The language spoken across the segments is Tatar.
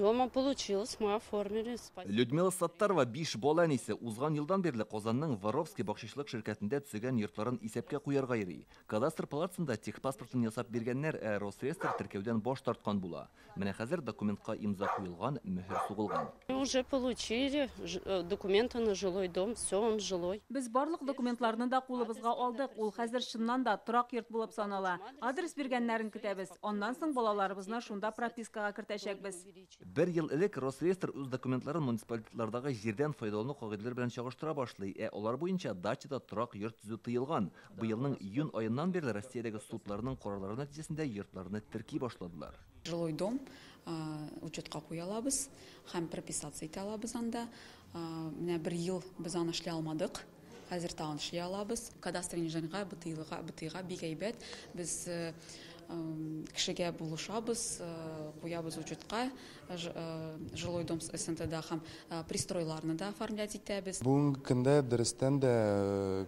Дома получилось, мы оформили. Людмила Саттарова 5 бала әнисе, узган елдан бирле Казанның Воровский бакчачылык ширкәтендә төзегән йортларын исәпкә куярга йөри. Кадастр палатасында техпаспортын ясап биргәннәр, ә Росреестр теркәүдән баш тарткан була. Менә хәзер документка имза куелган, мөһер сугылган. Мы уже получили документы на жилой дом, все, он жилой. Без барлык документларны да кулыбызга алдык. Ул хәзер чыннан да торак йорт булып санала. Адрес биргәннәрен көтәбез. Аннан соң балаларыбызны шунда пропискага кертәчәкбез. Бер ел элек Росреестр үз документларын муниципалитетлардагы җирдән файдалану кагыйдәләре белән чагыштыра башлый, ә алар буенча дачада торак йорт төзү тыелган. Быелның июнь аеннан бирле Россиядәге судларның карарлары нәтиҗәсендә йортларны терки башладылар. Жилой дом учетка куя алабыз һәм прописаться итә алабыз анда. Менә бер ел без аны эшли алмадык. Хәзер тагын эшли алабыз. Кадастр инженерга, БТИга бик әйбәт. Без кешегә булышабыз, куябыз учетка, жилой дом СНТда һәм пристройларны да оформлять итәбез. Бүгенге көндә дөрестән дә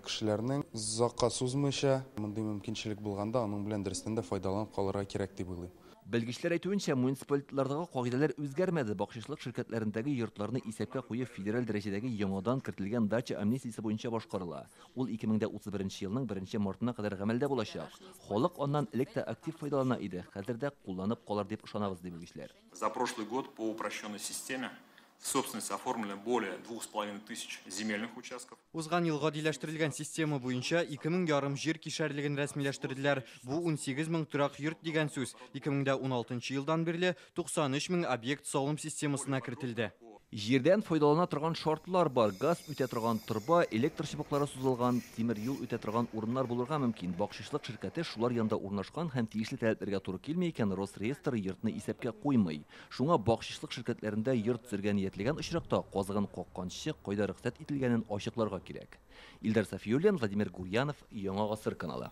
кешеләрнең озакка сузмыйча мондый мөмкинчелек булганда аның белән дөрестән дә файдаланып калырга кирәк дип уйлыйм. Белгечләр әйтүенчә, муниципалитетлардагы кагыйдәләр үзгәрмәде. Бакчачылык ширкәтләрендәге йортларны исәпкә кую федераль дәрәҗәдәге яңадан кертелгән дача амнистиясе буенча башкарыла. Ул 2031 елның 1 мартына кадәр гамәлдә булачак. Халык аннан элек тә актив файдалана иде, хәзер дә кулланып калыр дип ышанабыз, ди белгечләр. За прошлый год по упрощенной системе в собственность оформлено более двух с половиной тысяч земельных участков. Узган ел гадиләштерелгән система буенча ике мең ярым җир кишәрлеген рәсмиләштерделәр. Бу унсигез мең торак йорт дигән сүз. Ике мең дә уналтынчы елдан бирле туксан өч мең объект салым системасына кертелде. Җирдән файдалана торган шартлар бар. Газ үтә торган торба, электр чыбыклары сузылган, тимер юл үтә торган урыннар булырга мөмкин. Бакчачылык ширкәте шулар янында урнашкан һәм тиешле таләпләргә туры килми икән, Росреестр йортны исәпкә куймый. Шуңа бакчачылык ширкәтләрендә йорт төзергә ниятләгән очракта казыгын какканчы кайда рөхсәт ителгәнен ачыкларга кирәк. Илдар Сафиуллин, Владимир Гурьянов, Яңа Гасыр каналы.